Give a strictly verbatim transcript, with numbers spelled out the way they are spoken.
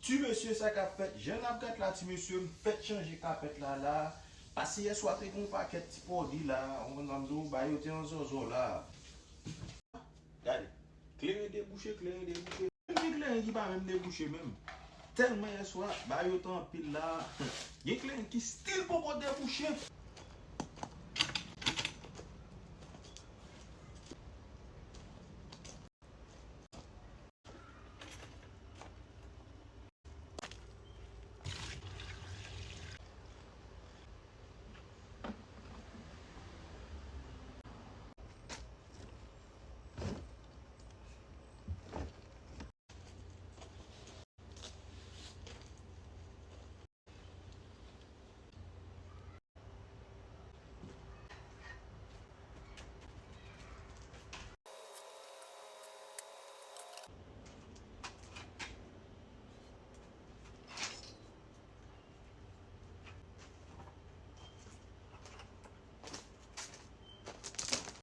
Ti mesye, sa k ap fèt? Jan n ap gad la, ti mesye, m fèk chanje kapèt la la. Pase yè swa, te gen yon pakèt ti pwodui la, ou konn sa m di w, bagay yo te an zòzò la. Gade, kleren debouche, kleren debouche. Gen kleren ki pa menm debouche menm. Tèlman yè swa, bagay yo te anpil la. Gen kleren ki still poko debouche.